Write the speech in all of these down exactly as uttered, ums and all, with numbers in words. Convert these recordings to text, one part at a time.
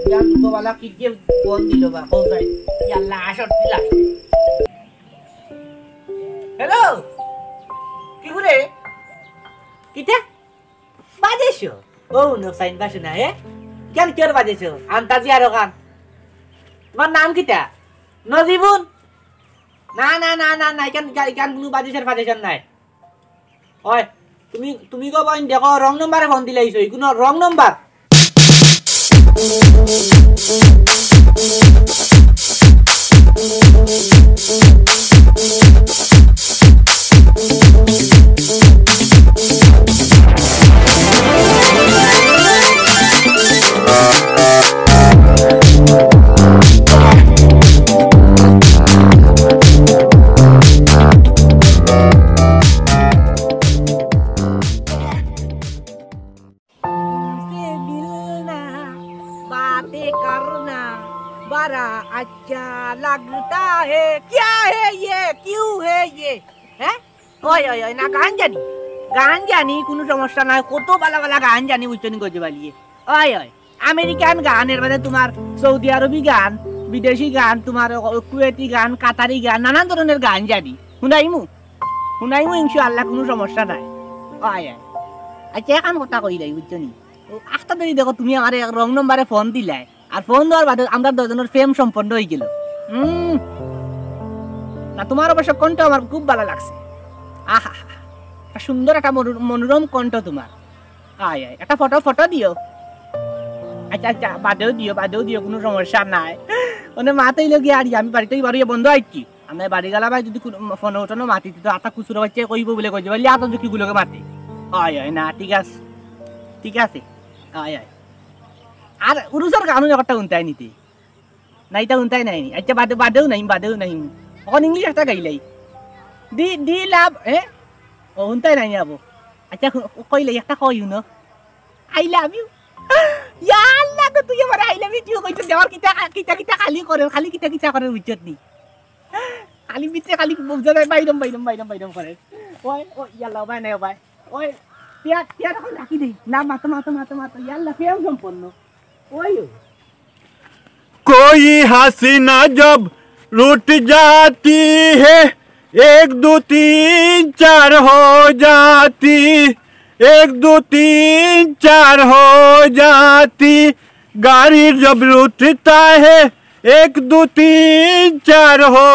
ইয়ার দুটো বালা কি যে ফোন দিল বা, কোথায়? ইয়াল্লা, আসর দিলা। হ্যালো, কি করে? কিতা? বাজেছো? ও, হুনো, সাইন পাশে না, এ? কেন, কিওর বাজেছো? আন্তাজি আরো কান। তোমার নাম কিতা? নজিবুন? না, না, না, না, না, এখান, এখান, এখান কোনো বাজেশর ফাজেশর নাই। ওই, তুমি, তুমি গো বইন, দেখো, রং নম্বরে ফোন দিলাইছো, এগুলো রং নম্বর। तुमसे मिलना, बातें करना, बड़ा अच्छा लगता है। क्या है ये? क्यों है ये? হ্যাঁ? ওই, ওই, ওই, না, গান জানি। গান জানি, কোনো সমস্যা নাই। কত বালা বালা গান জানি, বুঝছো নি, গজবালিয়ে। ওই, ওই, আমেরিকান গান, এর বাদে তোমার সৌদি আরবি গান, বিদেশি গান, তোমার কুয়েতি গান, কাতারি গান, নানান ধরনের গান জানি। হুনাইমু, হুনাইমু ইনশাআল্লাহ, কোনো সমস্যা নাই। ওই, ওই। আচ্ছা, এখন কথা কইলাই, বুঝছো নি? ও, আখতা ধরি দেখো, তুমি আমার এক রং নম্বরে ফোন দিলাই। আর ফোন দেওয়ার বাদে আমরা দুজনের প্রেম সম্পন্ন হয়ে গেল। হুম। না, তোমার অবশ্য কণ্ঠ আমার খুব ভালো লাগছে। আহা, একটা সুন্দর একটা মনোর-, মনোরম কণ্ঠ তোমার। আয়, আয়, একটা ফটো, ফটো দিও। আচ্ছা, আচ্ছা, বাদেও দিও, বাদেও দিও, কোনো সমস্যা নাই। মানে মাতেই লগে আর কি, আমি বাড়িতেই বাড়িয়ে বন্ধ আইছি। আমরা বাড়ি গেলা ভাই যদি কোনো ফোনে উঠানো মাতি দিত, আতা কুচুরা বাচ্চা কইব বলে কইছে, বলে আত ঝুঁকি গুলোকে মাতে। আয়, আয়, না, ঠিক আছে, ঠিক আছে। আয়, আয়। আর উরুসর গানও একটা উনতাই নিতে। না, এটা উনতাই নাই নি। আচ্ছা, বাদে, বাদেও নাই, বাদেও নাই। এখন ইংলিশ একটা গাইলাই। দি, দি লাভ, এ? ও, উনতাই নাই আবো। আচ্ছা, হু-, কইলাই, একটা কই হুনো। I love you। ইয়া আল্লাহ গো, তুই আমার I love you তুই কইছস, আমার কিতা, কিতা, কিতা খালি করে, খালি কিতা, কিতা করে, বুঝছত নি? খালি ভিতরে খালি বুঝা যায়, বাইরম, বাইরম, বাইরম, বাইরম করে। ওই, ও, ইয়াল্লা, ভাই নাই, ভাই। ওই, টিয়া, টিয়া তখন রাখি দেই। না, মাতো, মাতো, মাতো, মাতো। ইয়াল্লা, প্রেম সম্পন্ন। ওই, ওই। कोई हसीना जब रूठ जाती है, एक दो तीन चार हो जाती, एक दो तीन चार हो जाती, गाड़ी जब रूठता है, एक दो तीन चार हो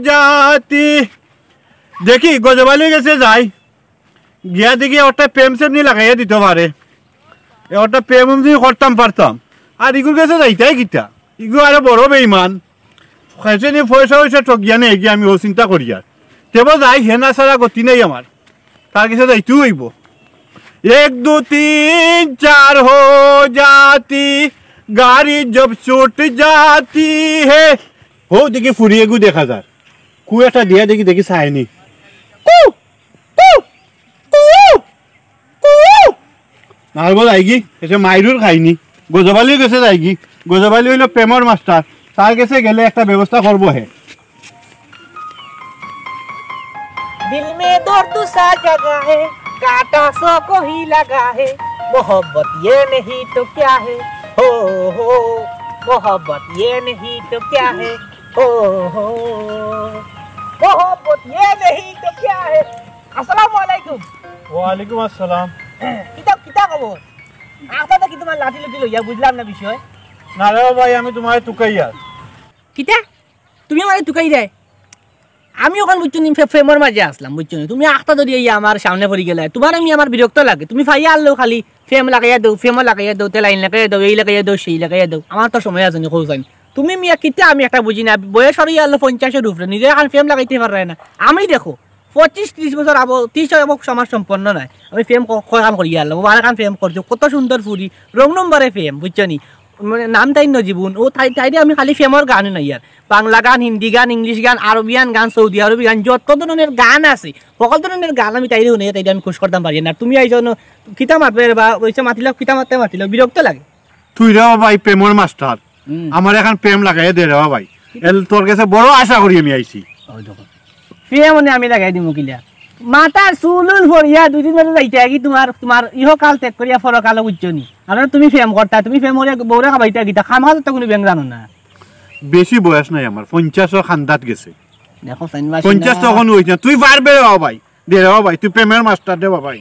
जाती। দেখি, গজবালির গেছে যাই, গিয়া দেখি একটা প্রেম সেম নি লাগাইয়া দিতে পারে, এ একটা প্রেম উম যদি করতাম পারতাম। আর ইগুর গেছে যাইতাই কিতা, ইগু আরো বড় বেইমান, খাইছে নি পয়সা পয়সা ঠগিয়া নেই গিয়া, আমি ও চিন্তা করি আর। তেবো যাই, হেনা ছাড়া গতি নেই আমার, তার গেছে যাইতেও হইব। এক দু তিন চার হো জাতি, গাড়ি জব ছুট জাতি হে। হো দেখি ফুরিয়ে গু দেখা যার, কু একটা দিয়া দেখি, দেখি চায়নি। কু, কু, কু, কু। নারবো যাইগি, এসে মাইরুর খাইনি। গজবালির গেছে যাইগি। গজবালি হইল প্রেমর মাস্টার। তার গেছে গেলে একটা ব্যবস্থা করবো হে। दिल में दर्द सा जगा है, कांटा सा कोई लगा है, मोहब्बत ये नहीं तो क्या है, हो, हो, मोहब्बत ये नहीं तो क्या है, हो, हो, मोहब्बत ये नहीं तो क्या है। আসসালামু আলাইকুম। ওয়ালাইকুম আসসালাম। কিতা, কিতা খবর? আখতা দেখি তোমার লাঠি লুঠি লইয়া, বুঝলাম না বিষয়। না রে ভাই, আমি তোমারে তুকাইয়ার। কিতা? তুমি আমারে তুকাইরায়? আমি অখন বুঝছো নি, ফে-, প্রেমর মাঝে আসলাম, বুঝছো নি? তুমি আখতা ধরিয়া আমার সামনে পড়ি গেলায়। তোমারে আমি আমার বিরক্ত লাগে। তুমি ফাইয়া আনলেও খালি প্রেম লাগাইয়া দেও, প্রেম লাগাইয়া দেও, তে লাইন লাগাইয়া দেও, এই লাগাইয়া দেও, সেই লাগাইয়া দেও। আমার তো সময় আছে নি, কও চাইন। তুমি মিয়া কিতা আমি একটা বুঝি না, বয়স হরিয়া আনলো পঞ্চাশের উপরে, নিজে এখন প্রেম লাগাইতে পাররায় না। আমি দেখো, পঁচিশ ত্রিশ বছর আবো, ত্রিশ অবশ্য আমার সম্পন্ন নায়। আমি প্রেম ক-, কয়খান করিয়া আনলাম, বারোখান প্রেম করছি, কত সুন্দর ফুরি, রং নম্বরে প্রেম, বুঝছো নি? মানে, নাম তাইর নজিবুন। ও তাই, তাইরে আমি খালি প্রেমর গান হুনাইয়ার। বাংলা গান, হিন্দি গান, ইংলিশ গান, আরবিয়ান গান, সৌদি আরবি গান, যত ধরনের গান আছে, সকল ধরনের গান আমি তাইরে হুনাইয়ার, তাইরে আমি খুশ করতাম পারি না। তুমি আইছো ন, কিতা মাতবে রে বা, ওইসব মাতিলাও, কিতা মাততে মাতিলাও, বিরক্ত লাগে। তুই রে বাবা, এই প্রেমর মাস্টার। হুম। আমার এখন প্রেম লাগাইয়া দে রে বাবা ভাই। এল তোর গেছে বড় আশা করি আমি আইছি। ওই দেখো। প্রেম মানে আমি লাগাই দিমু কিলা? মাথার চুল উল ফড়িয়া দুই দিন বাদে যাইতায় গি তুমার, তুমার ইহকাল ত্যাগ করিয়া পরকালো, বুঝছো নি? আর তুমি প্রেম করতায়, তুমি প্রেম করিয়া বউরে খাবাইতায় কিতা, খামাখা তো কুনু ব্যাঙ জানো না। বেশি বয়স নাই আমার, পঞ্চাশও খান্দাত গেছে। দেখো, চাইন মাস পঞ্চাশ না। তখন অইছে না। তুই পারবে রে বাবাই, দে রে বাবাই, তুই প্রেমর মাস্টার রে বাবাই।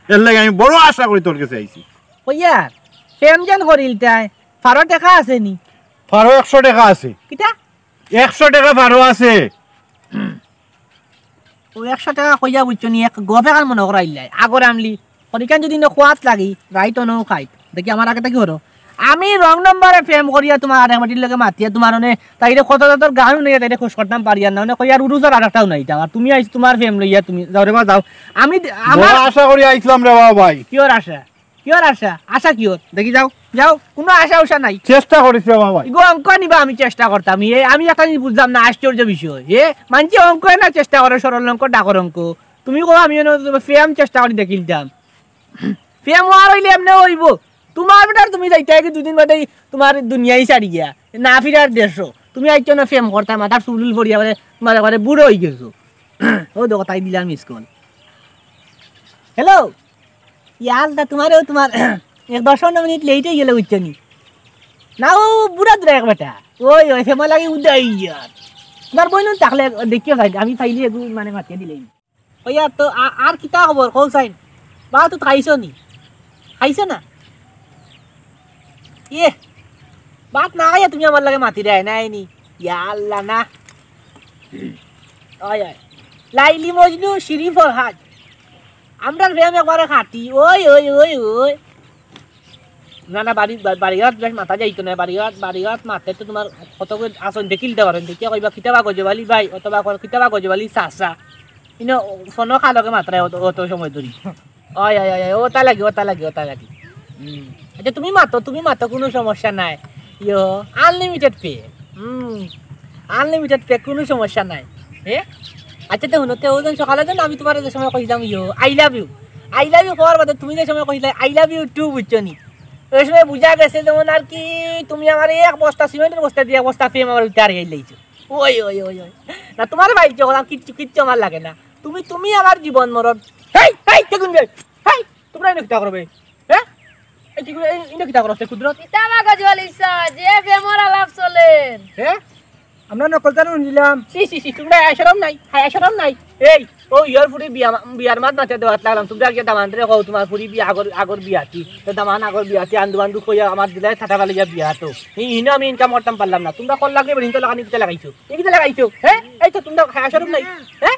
এরলাগি আমি বড় আশা করি তোর গেছে আইছি। কইয়ার, প্রেম যেন করিলতায়, ফারো টেকা আছে নি? ফারো একশো টেকা আছে। কিতা? একশো টেকা ফারো আছে। অউ একশো টেকা কইয়া, বুঝছো নি, এক গফ এখান মনো করাইলাই। আগর আমলি, হরিকান যদি ইনো খোয়াত লাগি, রাইত অনো খাইত। দেখি আমার আগে থাকি হরো। আমি রং নম্বরে প্রেম করিয়া তুমার আরেক বেটির লগে মাতিয়া তুমার অনে, তাইরে কত জাতর গান হুনাইয়া তাইরে খুশ করতাম পারিয়ার না, অনে কইয়ার উরুজার আরেকটাও নাই। আর তুমি আইছো তুমার প্রেম লইয়া, তুমি যাও রে বা যাও। আমি দে-, আমার বড় আশা করি আইছলাম রে বাবাই। কিওর আশা? কিওর আশা? আশা কিওর? দেখি যাও, যাও, কুনু আশা উশা নাই। চেষ্টা করিছি রে বাবাই। ইগু অঙ্ক নিবা আমি চেষ্টা করতাম। এ, আমি একটা জিনিস বুঝলাম না, আশ্চর্য বিষয়। এ, মানষে অঙ্ক না চেষ্টা করে, সরল অঙ্ক, ডাকর অঙ্ক। তুমি কও আমি অনো প্রেম চেষ্টা করি দেখিলতাম। প্রেম অওয়ার অইলে এমনে অইবো। তুমার বেটার তুমি যাইতায় গি দুদিন বাদেই তুমার দুনিয়াই ছাড়িয়া, না ফিরার দেশো। তুমি আইছো না প্রেম করতায়, মাথার চুল উল ফড়িয়া মানে, মানে, মানে বুড়া অইগেছো। অউ দেখো, তাই দিলাম miss call। Hello, ইয়াল্লা, তুমারেও তুমার এক দশ পনরো মিনিট late অইগেলো, বুঝছো নি? না, অউ বুড়া দুরা এক বেটা। ওই, ওই, প্রেমর লাগি উদাই ইয়ার। তুমার বইন থাকলে দেখিও চাই, আমি পাইলে এগু মানে মাতিয়া দিলাই। ওই আর তো আ-, আর কিতা খবর, কও চাইন? বা তো খাইছো নি? খাইছো না? ইয়ে, ভাত না খাইয়া তুমি আমার লগে মাতিরায় নায় নি? ইয়াল্লা না। ওই, ওই। লাইলি মজনু, শিরি ফরহাদ। আমরার প্রেম একবারে খাঁটি। ওই, ওই, ওই, ওই। না, না, বাড়ি, বা-, বাড়িঘাট বেশ মাতা যাইতো না। বাড়িঘাট, বাড়িঘাট মাতে তো তুমার কত করি আসন দেখিলতা পারো। দেখিয়া কইবা, "কিতা বা গজব আলী ভাই?" অথবা কর, "কিতা বা গজব আলী চাচা?" ইনো ফোনো কার লগে মাতরায় অত, অত সময় ধরি। ওই, ওই, ওই, ওই, অতা লাগি, অতা লাগি, অতা লাগি। হুম। আচ্ছা, তুমি মাতো, তুমি মাতো, কুনু সমস্যা নাই। ইয়ো, unlimited প্রেম। হুম, unlimited প্রেম, কুনু সমস্যা নাই। এ? আচ্ছা, তে হুনো, তে অউ দিন সকালে যেন আমি তুমারে যে সময় কইছিলাম, ইয়ো, "I love you।" I love you কওয়ার বাদে তুমি যে সময় কইছিলায়, "I love you too," বুঝছো নি? অউ সময় বুঝা গেছে যেমন আর কি তুমি আমারে এক বস্তা সিমেন্টর বস্তা দিয়া এক বস্তা প্রেম আমার ভিতরে হারাইলাইছো। ওই, ওই, ওই, ওই। না, তুমার ভাই যখন আর কিচ্ছু, কিচ্ছু আমার লাগে না। তুমি, তুমি আমার জীবন মরণ। হেই, হেই, দেখুন রে। হেই, তুমরা ইনো কিতা কররায়? হ্যাঁ? এই কি করে, এই, ইনো কিতা কররায়, কুদরত? কিতা বা গজব আলী চাচা, যে প্রেমর আলাপ চলের। হ্যাঁ? আমরা নকলতা হুনছিলাম। ছি, ছি, ছি, তুমরা হায়া শরম নাই, হায়া শরম নাই। এই, অউ ইয়ার ফুরি বিয়া মা-, বিয়ার মাত মাতে দেওয়াত লাগলাম। তুমরা গিয়া দামান্দরে কও, তুমার ফুরি বিয়া আগর, আগর বিয়াতি। তে দামান আগর বিয়াতি, আন্দু আন্দু কইয়া আমার দিলায় ঠাটা ফালাইয়া বিয়া তো। ই-, ইনো আমি income করতাম পারলাম না। তুমরা কল লাগলে বেরিন তো লাগানি কিতা লাগাইছো? ই কিতা লাগাইছো? হ্যাঁ? এই তো তুমরা হায়া শরম নাই। হ্যাঁ?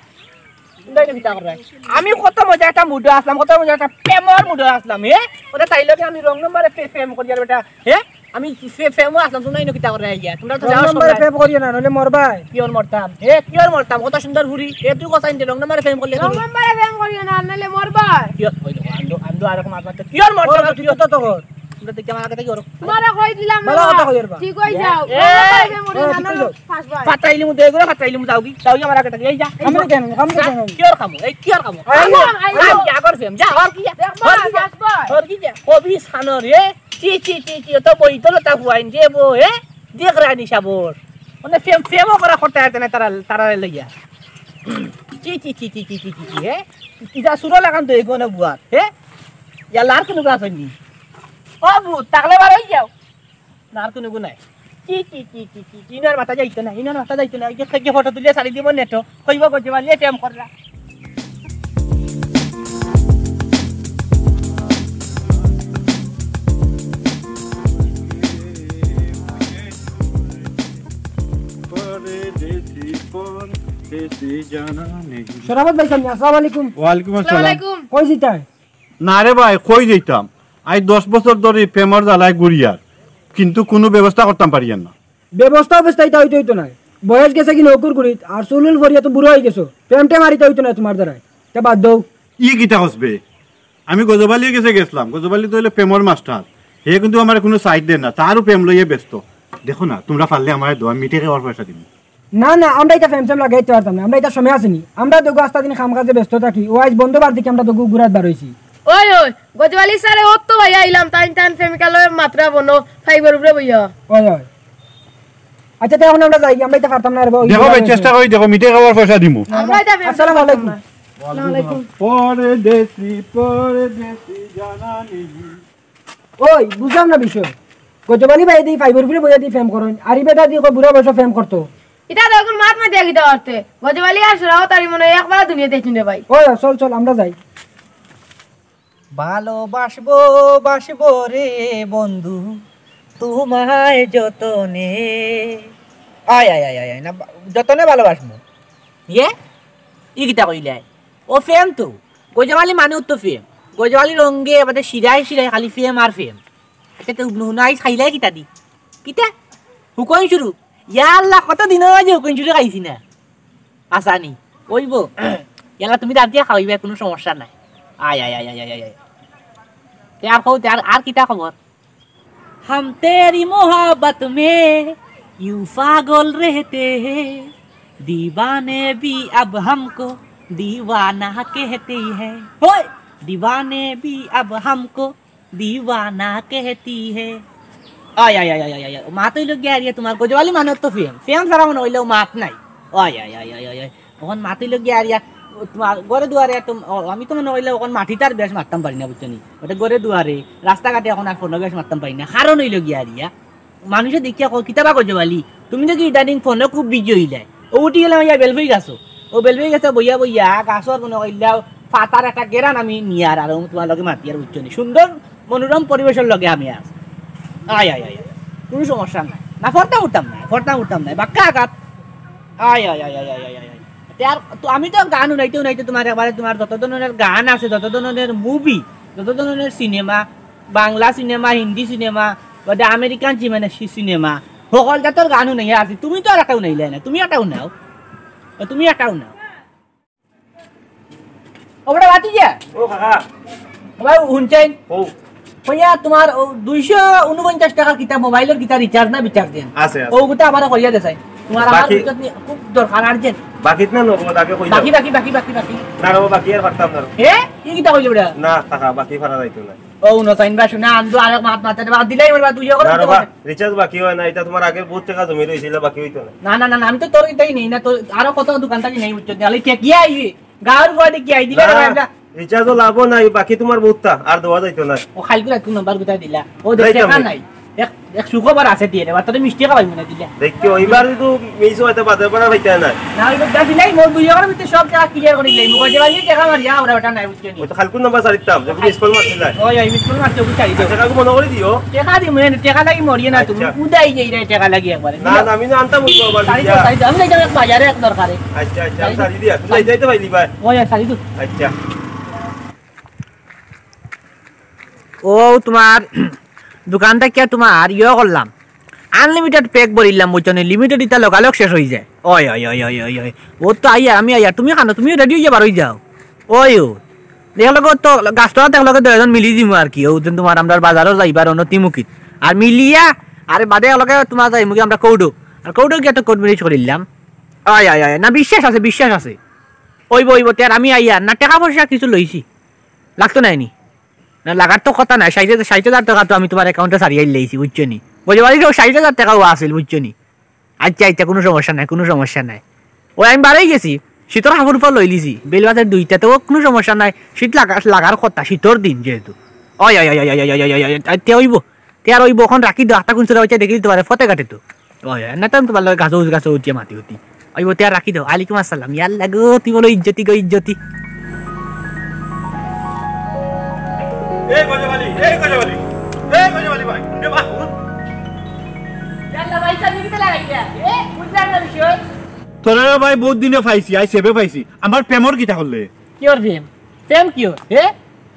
তুমরা ইনো কিতা কররায়? আমি কত মজা একটা mood-ও আছলাম, কত মজা একটা প্রেমর mood-ও আছলাম, হ্যাঁ? ওরে তাইর লগে আমি রং নম্বরে প্রে-, প্রেম করিয়ার বেটা, হ্যাঁ? আমি প্রে-, প্রেমও আছলাম, তুমরা ইনো কিতা কররায় গিয়া? তুমরা তো রং যাওয়ার নম্বরে সময় প্রেম করিও না, নাইলে মরবায়। কিওর মরতাম? এ, কিওর মরতাম? কত সুন্দর ফুরি। এ, তুই কথা ইনতে রং নম্বরে প্রেম করলে রং নম্বরে প্রেম করিও না, নাইলে মরবায়। কিওর, ওই দেখো, আন্দু, আন্দু আরকম মাত মাতে। কিওর মরতাম? ও, তুই তো তো কর। তুমরা দেখি আমার আগে থাকি ওরকম। তুমারে কই দিলাম বালা না। কথা কইয়ার বা। ঠিক অই যাও। এ, রং নম্বরে প্রেম করিও এ, না, ঠিক অই নাইলে যাও। ফাঁসবায়। ফাটাইলিমু, দে এগুলো ফাটাইলিমু, যাওগি। যাওগি আমার আগে থাকি। এই যা। আমি কেন? আমি যা। কেন? কিওর কামো? এই কিওর কামো? আই, আই, আই, আই। আই, আগর প্রেম। যা, আর কি যা? দেখবা, আর কি যা? ফাঁসবায়। আর কি যা? কবি সানর, এ? চি, চি, চি, চি, অত বই তো লতা হুয়াইন যে বো, এ? দেখ রানী সাবর। মানে প্রেম, প্রেমও করা করতে পারতে না তারা, তারা লইয়া। চি, চি, চি, এ? ইটা সুরো লাগান তো এগো না বুয়ার, এ? ইয়া লার কুনু গাছ হয়নি। ও বু, তাকলে বার হই যাও। লার কুনু গু নাই। চি, চি, চি, চি, চি, চি, ইনোর মাথা যাইতো না, ইনোর মাথা যাইতো না। এই যে, এই যে ফটো তুলিয়া ছাড়ি দিব নেটো। কইব গজব আলীয়ে প্রেম কররা। পরদেশি পরদেশি জানা নেই। শরাফত ভাই সামনে, আসসালামু আলাইকুম। ওয়ালাইকুম আসসালাম। আসসালামু আলাইকুম। কই যাইতায়? না রে ভাই, কই যাইতাম? আইজ দশ বছর ধরি প্রেমর জ্বালায় ঘুরিয়ার, কিন্তু কুনু ব্যবস্থা করতাম পারিয়ার না। ব্যবস্থা অবস্থা ইতা অইতো অইতো নায়। বয়স গেছে কি নকুর কুড়িত, আর চুল উল ফড়িয়া তো বুড়া অই গেছো। প্রেম টেম আর ইতা অইতো নায় তুমার দ্বারায়। তে বাদ দেও। ই কিতা কস বে? আমি গজব আলীর গেছে গেছলাম, গজব আলী তো অইলো প্রেমর মাস্টার। হে কিন্তু আমারে কুনু সাইড দের না, তারও প্রেম লইয়া ব্যস্ত। দেখো না, তুমরা পারলে আমারে দেও, আমি মিঠে খাওয়ার পয়সা দিমু। না, না, আমরা ইতা প্রেম সেম লাগাইতে পারতাম না, আমরা ইতা সময় আছে নি। আমরা দুগু আস্তা দিন কাম কাজে ব্যস্ত থাকি, অউ আইজ বন্ধ বার দেখি আমরা দুগু ঘুরাত বার অইছি। ওই, ওই, গজব আলী স্যারে অত ভাই আইলাম, তাইন তান প্রেমিকা লগে মাতরা বনো, ফাইবার উপরে বইয়া। ওই, ওই। আচ্ছা, তে এখন আমরা যাই, আমরা ইতা পারতাম না রে বা, ওই দেখো ভাই, চেষ্টা করি দেখো, মিঠে খাওয়ার পয়সা দিমু। আমরা ইতা প্রেম আসসালামু আলাইকুম। আসসালামু আলাইকুম। পরদেশি, পরদেশি জানা নেই। ওই, বুঝলাম না বিষয়। গজব আলী ভাইয়ে দি ফাইভর উপরে বইয়া দি প্রেম করইন, আর ই বেটা দি কয় বুড়া বয়সে প্রেম করতো। ইতা তো অখন মাত মাতিয়া কিতা করতে। গজব আলী আর সুরাও তারি মনে হয় একবার দুনিয়া দেখি নে ভাই। ওই, চল, চল, আমরা যাই। ভালোবাসবো, বাসবো রে বন্ধু, তোমায় যতনে। আয়, আয়, আয়, আয়, আয়, না, বা-, যতনে ভালোবাসবো। ইয়ে? ই কিতা কইলে? ও প্রেম তো। গজব আলী মানেউ তো প্রেম। গজব আলীর অঙ্গে বাদে শিরায় শিরায় খালি প্রেম আর প্রেম। আচ্ছা, তো হুনাই খাইলাই কিতা দি? কিতা? হুকইন শুরু। ইয়া আল্লাহ, কত দিন অইছে হুকইন শুরু খাইছি না। আসানি। ওইবো। ইয়ালা তুমি রান্ধিয়া খাওয়াইবা, কোনো সমস্যা নাই। আয়, আয়, আয়, আয়, আয়, আয়। তে আর কও, তে আর, আর কিতা খবর? हम तेरी मोहब्बत में यूं पागल रहते हैं, दीवाने भी अब हमको दीवाना कहते हैं। होय, दीवाने भी अब हमको दीवाना कहती है। আয়, আয়, আয়, আয়, আয়, আয়। মাত অইলো গিয়া আরিয়া তোমার গজব আলী মানর তো প্রেম। প্রেম ছাড়া মনে অইলেও মাত নাই। আয়, আয়, আয়, আয়, আয়, আয়। অখন মাত অইলো গিয়া আরিয়া তোমার ঘরে দুয়ারে তো, ও, আমি তো মনে অইলে অখন মাটিত আর বেশ মাততাম পারি না, বুঝছো নি? ওটা ঘরে দুয়ারে, রাস্তাঘাটে অখন আর ফোনো বেশ মাততাম পারি না। কারণ অইলো গিয়া আরিয়া, মানুষে দেখিয়া কয়, "কিতাবা গজব আলী, তুমি দেখি ইদানিং ফোনো খুব বিজি অইলায়।" ও উঠি গেলাম ইয়া বেলফই গাছো। ও বেলফই গাছো বইয়া বইয়া গাছর মনে অইলাও পাতার একটা গেরান আমি নিয়ার আর তোমার লগে মাতিয়ার, বুঝছো নি? সুন্দর মনোরম পরিবেশর লগে আমি আছি। আয়, আয়, আয়, আয়। কোনো সমস্যা নাই। না, ফরতাম উঠতাম নাই, ফরতাম উঠতাম নাই। বাক্কা আঘাত। আয়, আয়, আয়, আয়, আয়, আয়, আয়। তে আর তো আমি তো গান হুনাইতে হুনাইতে তোমার একবারে তোমার যত ধরনের গান আছে, যত ধরনের মুভি, যত ধরনের সিনেমা, বাংলা সিনেমা, হিন্দি সিনেমা, বাদে আমেরিকান সিনেমা, সি-, সিনেমা, সকল জাতর গান হুনাইয়া আছি। তুমি তো আর একটা হুনাইলায় না, তুমি একটা হুনাও, তুমি একটা হুনাও। ও বেটা, বাতি যা। ও কাকা। ও ভাই, হুনছইন? ও। কইয়া তোমার ও দুইশো ঊনপঞ্চাশ টাকার কিতা মোবাইলর কিতা রিচার্জ না বিচার্জ দেন? আছে, আছে। ও গুতা আমারে করিয়া দেছাই। তোমার আমার বাকি ভিতর নিয়ে খুব দরকার, আর্জেন্ট। বাকিত না নগদ আগে কই বাকি, যাও। বাকি, বাকি, বাকি, বাকি। না রে, ও বাকি আর পারতাম না রে। এ? কি কিতা কইলে বেটা? না, কাকা, বাকি পারা যাইতো না। ও, হুনো চাইন বা শুনে, আন্দু আরেক মাত মাতে, বাদ দিলাই, এবার বাদ দুইও করে না রে দিতে বা, পারে। রিচার্জ বাকি হয় না, এটা তোমার আগের বহুত টাকা জমি রইছিল, বাকি হইতো না। না, না, না, না, আমি তো তোর এটাই নেই না, তো আরো কত দোকান থাকি নেই, বুঝছো? তাহলে ঠেকিয়া আইবি, গাঁর গুয়া দেখি আই দিলে না, রে ভাই, আমরা। রিচার্জও লাভও নাই, বাকি তোমার বহুতটা, আর দেওয়া যাইতো না। ও, খাইলকু রাখু নাম্বার কোথায় দিলা? ও, দেখ, যাইতাম টেকা আমি। নাই। এক, এক সুখবর আছে দিয়ে রে, বাদ তোরে মিষ্টি খাওয়াই মনে দিলে। দেখিও, এবার তো মিস হইতে বাদে পড়া পাইতে না। না, ওই তো দিলাই, মোর দুইও করে ভিতরে সব টাকা ক্লিয়ার করে দিলাই, মুখে যে বাড়ি টাকা মারিয়া, ওরা ওটা নাই। ওই তো খালকুর নাম্বার ছাড়িতাম, যে মিস কল মারছিলা। ওই, ওই, মিস কল মারছে, ওই ছাড়ি দাও। আচ্ছা, কাকু মনে করে দিও। টেকা দিমু, এনে টেকা লাগি মরিয়ে না তুমি। আচ্ছা। উদাই যাই রে, টেকা লাগি একবারে। না, না, আমি না আনতাম, ওই তো আবার ছাড়ি দিয়া। দাও, ছাড়ি দাও, আমি যাই এক বাজারে এক দরকারে। আচ্ছা, আচ্ছা, আমি ছাড়ি দিয়া। তুমি যাইতে পারলি ভাই। ওই, ওই, ছাড়ি দাও। আচ্ছা। ও, তোমার দোকানটা কিয়া তোমার ইয়ে করলাম, আনলিমিটেড প্যাক ভরিলাম, বুঝছো নি? লিমিটেড ইটা লগালগ শেষ হয়ে যায়। ওই, ওই, ওই, ওই, ওই, ওই। ও তো আইয়া, আমি আইয়া, তুমি খানো, তুমিও রেডি হইয়া বার হয়ে যাও। ওই, ও। দেখলো গো তো, গাছতলাত দেখলো গো, দুইজন মিলি দিমু আর কি। ও দিন তোমার আমরা বাজারও যাইবার অনতিমুখী। আর মিলিয়া, আর বাদে এগুলোকে তোমার যাইমুখী আমরা কৌডো। আর কৌডো গিয়া তো কোর্ট ম্যারেজ করিলাম। ওই, ওই, ওই, না, বিশ্বাস আছে, বিশ্বাস আছে। ওইব, ওইব, তে আর আমি আইয়া, না, টাকা পয়সা কিছু লইছি। লাগতো নায় নি? না, লাগার তো কথা নাই, ষাইট হাজার, ষাইট হাজার টাকা তো আমি তোমার অ্যাকাউন্টে সারিয়া লইছি, বুঝছো নি? বুঝতে পারি তো, ষাইট হাজার টাকাও আছিল, বুঝছো নি? আচ্ছা, আচ্ছা, কোনো সমস্যা নাই, কোনো সমস্যা নাই। ওই আমি বারই গেছি, শীতর কাপড় উপর লই লিছি, বেল বাজার দুইটা, তো কোনো সমস্যা নাই, শীত লাগা-, লাগার কথা, শীতর দিন যেহেতু। ওই, ওই, ওই, ওই, ওই, ওই, ওই, ওই, ওই, ওই, তে অইব, তে আর অইব, এখন রাখি দাও, আটটা কোন চুরা হইছে দেখি তোমার ফতে কাটে তো। ওই, ওই, না তো আমি তোমার লগে গাছো, গাছো উঠিয়া মাতি উঠি। ওই, ও, তে আর রাখি দাও। আলাইকুম আসসালাম। ইয়াল্লা গো, তুই বলো ইজ্জতি গো, ইজ্জতি। এই গজব আলী, এই গজব আলী, এই গজব আলী ভাই, এ ভাই, হুন। ইয়াল্লা ভাই, সামনে কিতা লাগাইলা? এ, বুঝলাম না বিষয়। তোরে ভাই বহুত দিনে পাইছি, আই সেবে পাইছি। আমার প্রেমর কিতা করলে? কিয়র প্রেম? প্রেম কিয়র? হে?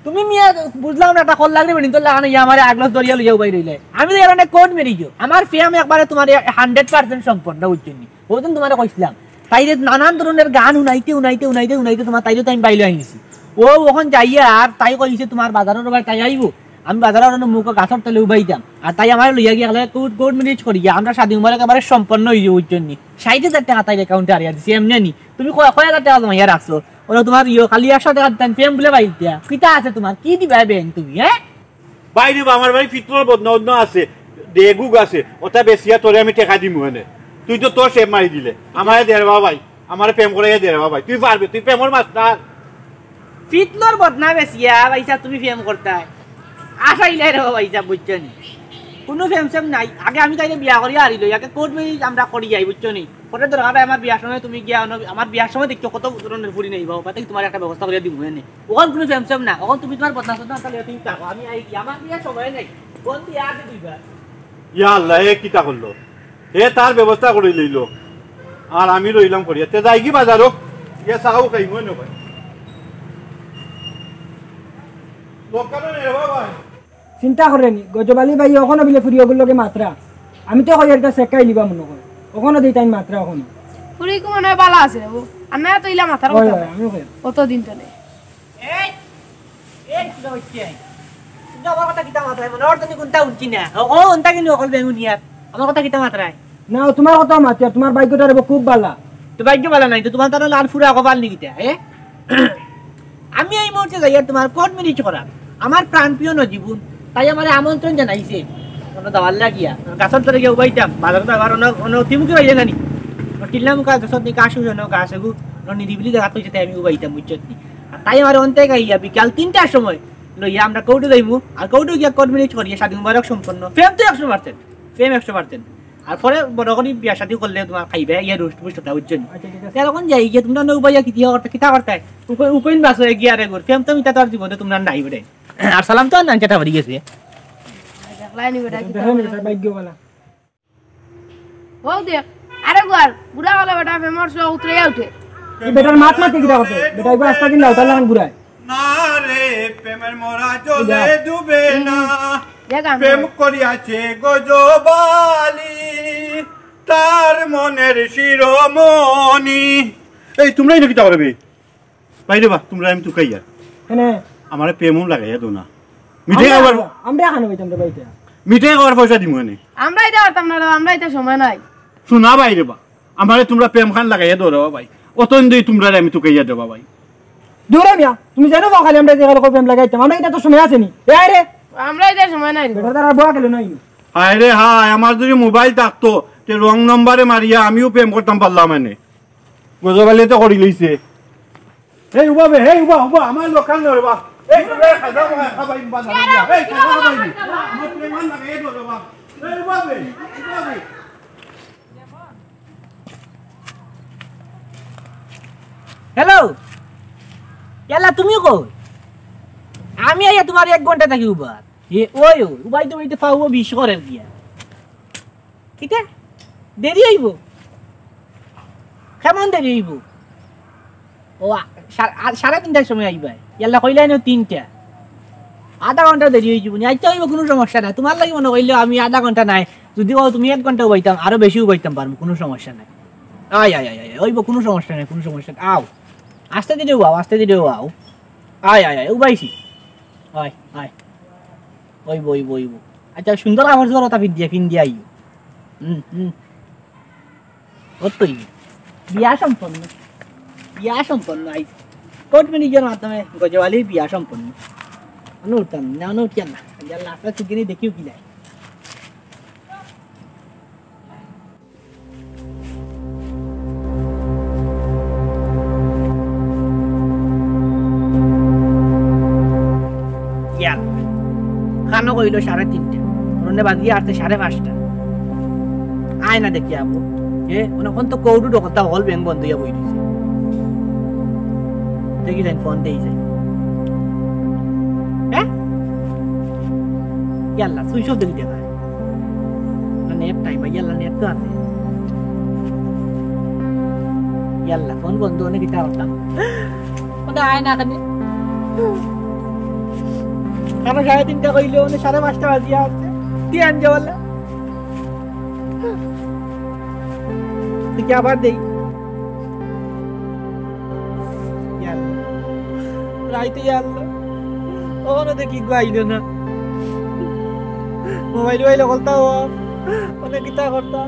তুমি মিয়া বুঝলাম না, একটা কল লাগলে বেটিন তোর লাগানো ইয়া আমারে আগলস দরিয়া লইয়া উবাই রইলে। আমি তো এখানে কোর্ট মেরি গিয়েও। আমার প্রেম একবারে তোমার হান্ড্রেড পার্সেন্ট সম্পন্ন, বুঝছো নি? ওই দিন তোমারে কইছিলাম। তাইরে নানান ধরনের গান হুনাইতে, হুনাইতে, হুনাইতে, হুনাইতে তোমার তাইরে তো আমি বাইরে আনিছি। ও ওখান যাইয়া আর তাই কইছে তোমার বাজারের ওবার তাই আইবো। আমি বাজারের ওখানে মুখো গাছর তলে উবাইতাম। আর তাই আমার লইয়া গিয়া গেলে কোর্ট, কোর্ট ম্যারেজ করিয়া আমরা শাদী মুবারক একেবারে সম্পন্ন হইব, বুঝছো নি? ষাইট হাজার টাকা তাইর অ্যাকাউন্টে হারিয়া দিছি, এমনি নি। তুমি কয়, কয় হাজার টাকা জমাইয়া রাখছো? ওরা তোমার ইয়ো খালি একশো টাকা দিতাম, প্রেম বলে বাইর দিয়া। কিতা আছে তোমার? কি দিবা বেন তুমি, হ্যাঁ? বাইরে বা আমার বাড়ি পিতলর বদনা বদনা আছে, ডেগুক আছে, ওটা বেচিয়া তোরে আমি টেকা দিমু এনে। তুই তো তোর সেব মারি দিলে। আমারে দে রে বা ভাই, আমারে প্রেম করাইয়া দে রে বা ভাই। তুই পারবে, তুই প্রেমর মাস্টার। পিতলর বদনা বেচিয়া ভাইসাব তুমি প্রেম করতায়। আশা ইলাই রে ভাইসাব, বুঝছো নি? কুনু প্রেম সেম নাই। আগে আমি তাইরে বিয়া করিয়া আরিলো, আগে কোর্ট ম্যারেজ আমরা করি যাই, বুঝছো নি? পরে দরকার অয় আমার বিয়ার সময় তুমি গিয়া অনো, আমার বিয়ার সময় দেখছো কত ধরনের ফুরি নেই বাবা, তাই তুমার একটা ব্যবস্থা করিয়া দিমু এনে। অখন কুনু প্রেম সেম না, অখন তুমি তুমার বদনা সদনা তাইলে তুমি থাকো, আমি আই কি, আমার বিয়ার সময় নাই। কোন দিয়া আছে দুইবার? ইয়া আল্লাহ, এ কিতা করলো? হে তার ব্যবস্থা করি লইলো, আর আমি রইলাম করিয়া। তে যাইগি বাজারো, গিয়া চাও খাইমু এনে ভাই। দোকানো নে রে বাবা। চিন্তা করে নি, গজব আলী ভাই অখনো বিলে ফুরি অগুর লগে মাতরা। আমি তো কই একটা সেকাই লিবা মনে করে। অখনো দেই তাইন মাতরা অখনো। ফুরি কু মনে অয় বালা আছে রে বউ। আর না তো ইলা মাতার অয়, কথা অয়, না। আমিও কই। অতদিন তো নেই। এই, এই, কিতা অইছে? তুমি আমার কথা কিতা মাতরায়? মনে অয় তুমি কুনটা হুনছি না। ও, ও, অন্তা কিনু অকল বেগুনিয়া। আমার কথা কিতা মাতরায়? না, তুমার কথা মাতিয়া, তুমার ভাগ্যটা রে বউ খুব বালা। তো ভাগ্য বালা নাই, তো তুমার তার লাল ফুরা কপাল নি কিতা, এ? আমি এই মুহূর্তে যাইয়া তুমার কোর্ট ম্যারেজ করাম। আমার প্রাণপ্রিয় নজিবুন, তাই আমারে আমন্ত্রণ জানাইছে। অনো যাওয়ার লাগিয়া, গাছর তলে গিয়া উবাইতাম, বাজারো যাওয়ার অনো, অনো তিমুকি বাইরে নানি। টিল্লা মুখা গাছর দিকে আসু যেন গাছ এগু, অনো নিরিবিলি জাগাত কইছে, তাই আমি উবাইতাম, বুঝছত নি? আর তাই আমারে অন্তে গাইয়া বিকাল তিনটার সময় লইয়া আমরা কোর্টে যাইমু, আর কোর্টে গিয়া কোর্ট ম্যারেজ করিয়া শাদী মুবারক সম্পন্ন। প্রেম তো একশো পার্সেন্ট, প্রেম একশো পার্সেন্ট। আর পরে বড় করি বিয়া শাদী করলে তুমার খাইবে, ইয়া রুষ্ট পুষ্ট কথা, বুঝছো নি? আচ্ছা, ঠিক আছে। এরকম যাই গিয়া তুমরা নৌ বাইয়া কিতা করতা, কিতা করতা? উকইন বাসো এগিয়ে আরে গোর। প্রেম তো মিতা তো আর জীবনে তুমরা নাই বেটা। আর সালাম তো আর নান চেটা ভরি গেছে। দেখলাই নি বেটা, কিতা দেখো নি, করে? বেটা ভাগ্য বালা। ও দেখ, আরে গুয়ার, বুড়া হলে বেটা প্রেমর শখ উতরাইয়া উঠে। এই বেটার মাত মাতে কিতা করতে? বেটা এবার আস্তা দিন লাউটার লাগান ঘুরায়। না রে, প্রেমের মরা জলে ডুবে না। যে গান প্রেম করিয়াছে গজব আলী, তার মনের শিরোমণি। এই, তুমরাই নাকি তাহলে বে? বাইরে বা, তুমরা আমি তুকাইয়া। কেনে? আমারে প্রেমও লাগাইয়া দো না। মিঠে আমরা খাবার, আমরা খানো পাইতাম রে বাইতে। মিঠে খাবার পয়সা দিমু এনে। আমরা এটা পারতাম না রে, আমরা এটা সময় নাই। শোনা বাইরে বা, আমারে তুমরা প্রেম খান লাগাইয়া দো রে বা ভাই। অতদিন ধরি তুমরারে আমি তুকাইয়া দেবা ভাই। দূরে মিয়া, তুমি জানো বা খালি আমরা যে কালকে প্রেম লাগাইতাম, আমরা এটা তো সময় আছে নি। এ আয় রে। আমরা এটা সময় নাই রে। বেটা তারা বয়া গেল নাই। হায় রে হায়, আমার যদি মোবাইল থাকতো, তে রং নম্বরে মারিয়া আমিও প্রেম করতাম পারলাম এনে। গজব আলীয়ে তো করি লইছে। এই উবা বে, এই উবা, উবা, আমার লোকাল নয় রে বা। এই, এই, খাজা বা, খাবাই বা, না, না, এই, খাজা খাবাই নি। আমার প্রেমান লাগে, এই ধরো বা। এই উবা বে, উবা বে। হ্যালো, ইয়াল্লা, তুমি কই? আমি আইয়া তুমার এক ঘন্টা থাকি উবা। এ, ওই, ওই, উবাইতে উবাইতে পাও বিষ করে দিয়া। কিতা? দেরি অইবো? কেমন দেরি অইবো? ও, আ, সা-, আ, সাড়ে তিনটার সময় আইবায়। ইয়াল্লা কইলায় না তিনটা। আধা ঘন্টা দেরি অইযিবো নি। আইচ্ছা, অইবো, কুনু সমস্যা নাই। তুমার লাগি মনো কইলেও আমি আধা ঘন্টা নায়। যদি কও তুমি এক ঘন্টা উবাইতাম, আরো বেশি উবাইতাম পারমু, কুনু সমস্যা নাই। আয়, আয়, আয়, আয়, অইবো, কুনু সমস্যা নাই, কুনু সমস্যা নাই। আও। আস্তে ধীরে আও, আস্তে ধীরে আও। আয়, আয়, আয়, উবাইছি। আয়, আয়। অইবো, অইবো, অইবো। আইচ্ছা, সুন্দর কাপড় চোপড় অতা পিন্দিয়া, পিন্দিয়া আইও। হুম, হুম। অতই। বিয়া সম্পন্ন। বিয়া সম্পন্ন। আইজ কোর্ট ম্যারেজর মাধ্যমে গজব আলীর বিয়া সম্পন্ন। অনো উঠতাম না, অনো উঠিয়ার না। আইজ আল্লাহ আপনার চোখে দেখিও কি যায়। ইয়ার, খানো কইলো সাড়ে তিনটা, অরুণে বাজিয়ে আসছে সাড়ে পাঁচটা। আয় না দেখি আবু, এ, অনেকক্ষণ তো কৌডু ডকলতা হল ব্যাংক বন্ধ হইয়া বই রইছে। দেখি যাই, ফোন দেই যাই। হ্যাঁ? ইয়াল্লা, সুইচ অফ দেখি দেখা। না, নেট নাই ভাই, ইয়াল্লা, নেট তো আছে। ইয়াল্লা, ফোন বন্ধ, অনে কিতা করতাম? অনে আয় না কেনে? খানো সাড়ে তিনটা কইলো, অনে সাড়ে পাঁচটা বাজিয়া আছে। তুই আনজে বলে। তুই কি আবার দেই? ইয়াল্লা। রাইতে ইয়াল্লা। অনো দেখি গো আইলো না। মোবাইল মোবাইল করতা ও। অনে কিতা করতা?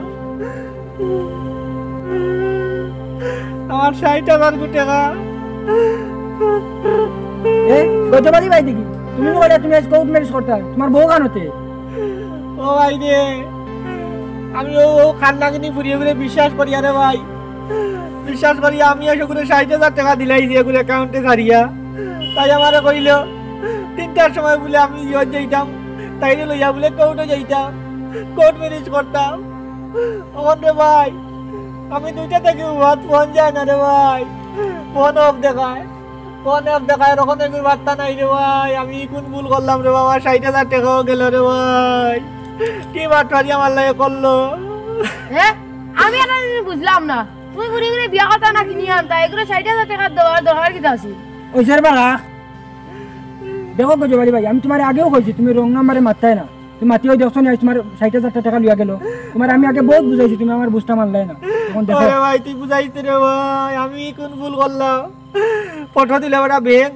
আমার ষাইট হাজার গু টেকা। এ, গজব আলী ভাই দেখি। তুমি নু কইলা তুমি আইজ কোর্ট ম্যারেজ করতা। তুমার বউ কানোতে? ও ভাই রে, আমি ও, ও কান্নাকিনি ফুরিয়ে ফুরিয়ে বিশ্বাস করি, আরে ভাই। বিশ্বাস করি আমি এসে করে ষাইট হাজার টেকা দিলাই দিয়ে করে অ্যাকাউন্টে ছাড়িয়া। তাই আমারে কইল, তিনটার সময় বুলে আমি ইয়ত যাইতাম, তাইরে লইয়া বুলে কোর্টো যাইতাম, কোর্ট ম্যারেজ করতাম। অখন রে ভাই, আমি দুইটা থাকি উবাত ফোন যায় না রে ভাই, ফোন অফ দেখায়, ফোন অফ দেখায়, অখন এগুর বার্তা নাই রে ভাই। আমি কুন ভুল করলাম রে বাবা, ষাইট হাজার টেকাও গেল রে ভাই। কি বাটপারি আমার লগে করলো। হে, আমি একটা জিনিস বুঝলাম না, তুমি ফুরি ফুরি বিয়া করতা না কিনি আনতা, এগুরে ষাইট হাজার টেকা দেওয়ার দরকার কিতা আছে? ওই স্যার বাড়া, দেখো গজব আলী ভাই, আমি তুমারে আগেও কইছি, তুমি রং নাম্বারে মাততায় না। তুমি মাতিও দেখছো নি, আইজ তুমার ষাইট হাজার টেকা লইয়া গেল। তুমারে আমি আগে বউত বুঝাইছি, তুমি আমার বুঝটা মানলায় না। অখন দেখো। আরে ভাই, তুই বুঝাইস রে ভাই, আমি কুন ভুল করলাম? ফটো দিলে বেটা ব্যাংক,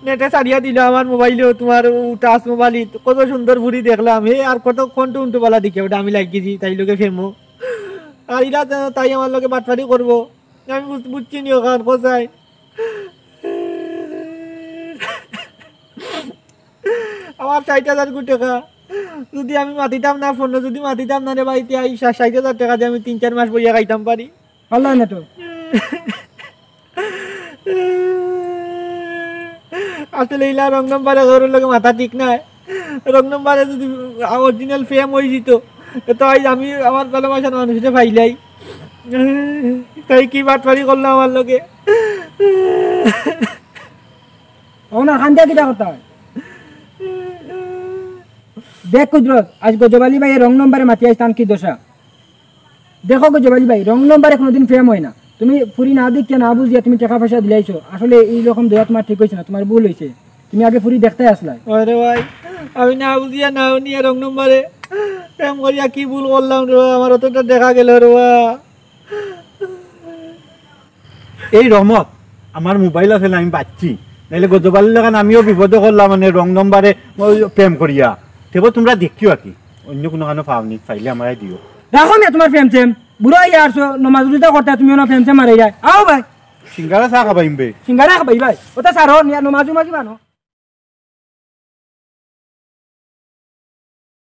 নেটে ছাড়িয়া দিল আমার মোবাইলো, তুমার টাচ মোবাইল, কত সুন্দর ফুরি দেখলাম। হে আর কত কন্টু উন্টু বালা দেখি বেটা আমি লাগিছি, তাই লগে ফেমো। আর ইলা তো তাই আমার লগে বাটপারি করবো। আমি বুঝ-, বুঝছি নি অখান, কোথায়? আমার ষাইট হাজার কু টেকা। যদি আমি মাতিতাম না ফোনো, যদি মাতিতাম না রে ভাই, তে এই ষা-, ষাইট হাজার টেকা দিয়া আমি তিন চাইর মাস বইয়া খাইতাম পারি। পারলায় না তো। আসলে ইলা রং নাম্বারে ঘরর লগে মাতা ঠিক নায়। রং নাম্বারে যদি অরিজিনাল প্রেম অইযিতো, তো আইজ আমি আমার ভালোবাসার মানুষরে পাইলাই। তাই কি বাটপারি করলো আমার লগে। অখন আর কান্দিয়া কিতা করতা? দেখ কুদরত, আইজ গজব আলী ভাইয়ে রং নাম্বারে মাতিয়া আইজ তান কি দশা। দেখো গজব আলী ভাই, রং নাম্বারে কুনুদিন প্রেম অয় না। তুমি ফুরি না দেখিয়া না বুঝিয়া তুমি টেকা পয়সা দিলাইছো, আসলে ই রকম দেওয়া তুমার ঠিক অইছে না, তুমার ভুল অইছে। তুমি আগে ফুরি দেখতায় আছলায়। আরে ভাই, আমি না বুঝিয়া না হুনিয়া রং নাম্বারে প্রেম করিয়া কি ভুল করলাম রে বা, আমার অতটা দেখা গেল রে বা। এই রহমত, আমার মোবাইল আছে না, আমি বাঁচছি। নাইলে গজব আলীর লাখান আমিও বিপদো করলাম, মানে, রং নাম্বারে ওই প্রেম করিয়া। তেবো তুমরা দেখিও আর কি, অইন্য কুনুখানো পাও নি, পাইলে আমারে দিও। রাখো মিয়া তুমার প্রেম টেম, বুড়া অইয়া আরছো, নমাজ রোজা করতায়, তুমি অনো প্রেম টেম মারাইরায়। আও ভাই। সিঙ্গারা চা খাবাইম বে। সিঙ্গারা খাবাই ভাই, ওটা সারো, নিয়া নমাজ উমাজ বানো।